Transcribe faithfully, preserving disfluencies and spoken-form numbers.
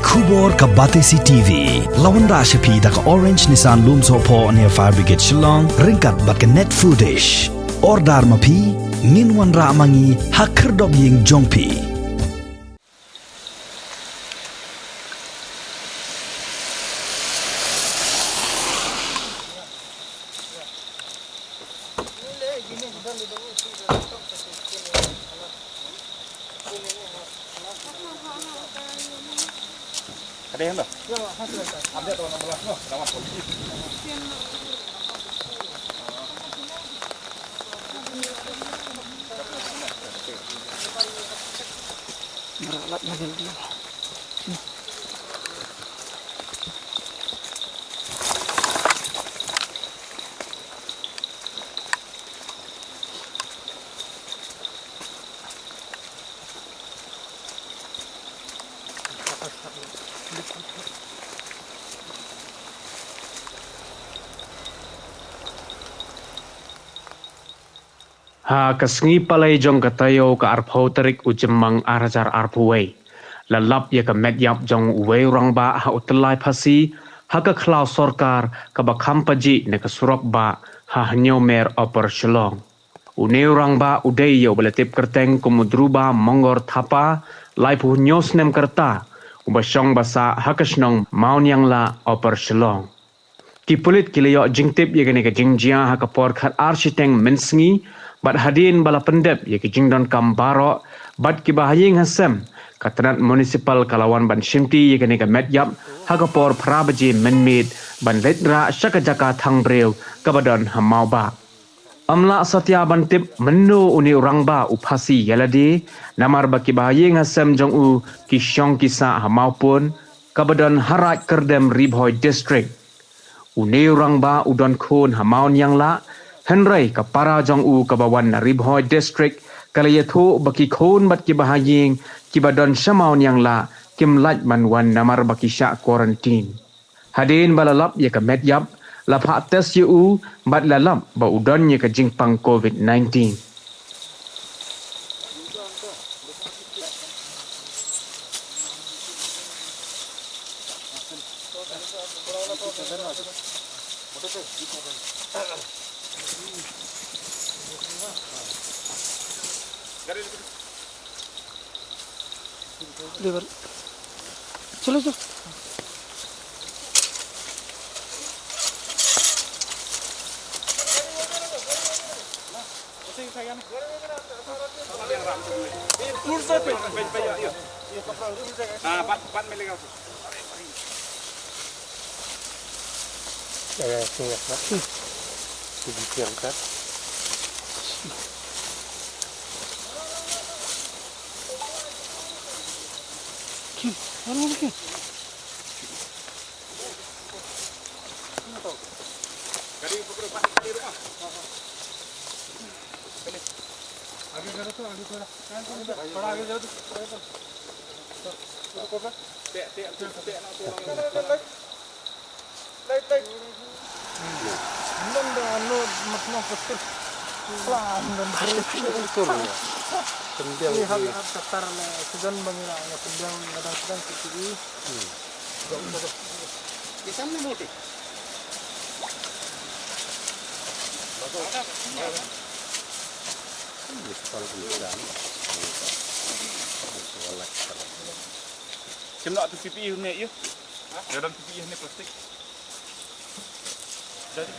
Khubor ka Batesi T V la wanrah sha phi da ka Orange Nissan Lumsohphoh near Fire Brigade Shillong ryngkat bad ka Net Foodish. Order ma phi, ngin wanrah ma ngi ha khyrdop ïing jong phi. Ha ka sngi Palei jong ka taïew ka arphew tarik u Jymmang ar hajar arphew wei, la lap ïa ka met ïap jong uwei u rangbah ha u tyllai phasi ha ka khlaw sorkar kaba kham pajih na ka surok bah ha Hynñiewmer Upper Shillong. Une u rangbah u dei ïa uba la tip kyrteng kum u Druba Mongor Thapa, laiphew hynñiew snem ka rta, uba shong ba sah ha ka shnong Mawniangla, Upper Shillong. Ki pulit ki la ïoh jingtip ïa kane ka jingjia ha ka por khatar shiteng mynsngi, bad hadien ba la pyndep ïa ki jingdonkam baroh bad kiba ha ïing ha sem, ka tnat municipal ka la wan ban shimti ïa kane ka met ïap ha ka por phra baje mynmiet ban leit rah sha ka jaka thang briew kaba don ha Mawbah. Ym lah satia ban tip mynno une u rangbah u phasi ïa lade, namar ba kiba ha ïing ha sem jong u ki shong ki sah ha Mawpun, kaba don ha Raid Kyrdem, Ri Bhoi District. Une u rangbah u don khun ha Mawniangla, hynrei ka para jong u kaba wan na Ri Bhoi District ka la ïathuh ba ki khun bad kiba ha ïing kiba don sha Mawniangla kim lah ban wan namar ba ki shah quarantine. Hadien ba la lap ïa ka met ïap, la phah test ïa u bad la lap ba u don ïa ka jingpang covid nineteen. ले बार। चलो, चलो। आगे करो तो, आगे थोड़ा। थोड़ा आगे जाओ तो। Siem noh tu pipi ne ïa. Dalam pipi ne plastik. Jadi.